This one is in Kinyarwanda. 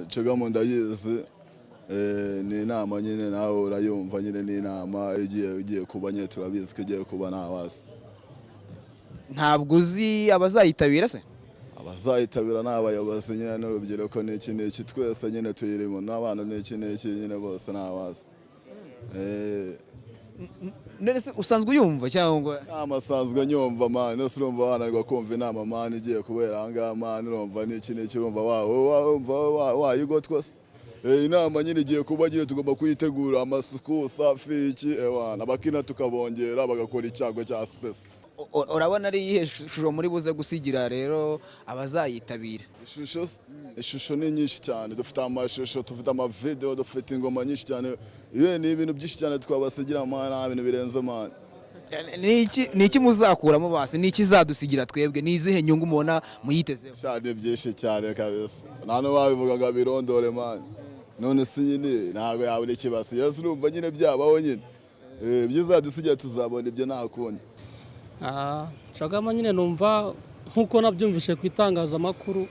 CHOGM ndayizi. Ni inama nyine, nawe urayumva nyine, ni inama igiye kuba nyine, turabizi ko igiye kuba, nta wasi. Ntabwo uzi abazayitabira se? Abazayitabira ni abayobozi nyine n'urubyiruko n'iki n'iki, twese nyine tuyirimo n'abana n'iki n'iki nyine, bose nta wasi. None se usanzwe uyumva cyangwa? Inama asanzwe nyumva, man. Nose urumva wananirwa kumva inama, man, igiye kubera aha ngaha, man? Urumva n'iki n'iki, urumva wumva wayigotwa se? Inama nyine igiye kuba nyine, tugomba kuyitegura, amasuku, safi, iki, ewana, abakina tukabongera bagakora icyago cya space. Urabona ari iyihe shusho muri buze gusigira rero abazayitabira? Ishusho ni nyinshi cyane. Dufite amashusho, dufite amavideo, dufite ingoma nyinshi cyane. Ye, ni ibintu byinshi cyane twabasigira, man, nta bintu birenze, man. Ni iki muzakuramo basi? Ni iki izadusigira twebwe? Ni izihe nyungu mubona muyitezeho? Cyane, byinshi cyane kabisa, nta n'uwabivuga ngo abirondore, man. None si nyine ntabwo yabura ikibasi yose, urumva nyine byabaho nyine. Ibyizadusigira tuzabona ibyo, nta kundi. CHOGM nyine numva nk'uko nabyumvise ku itangazamakuru.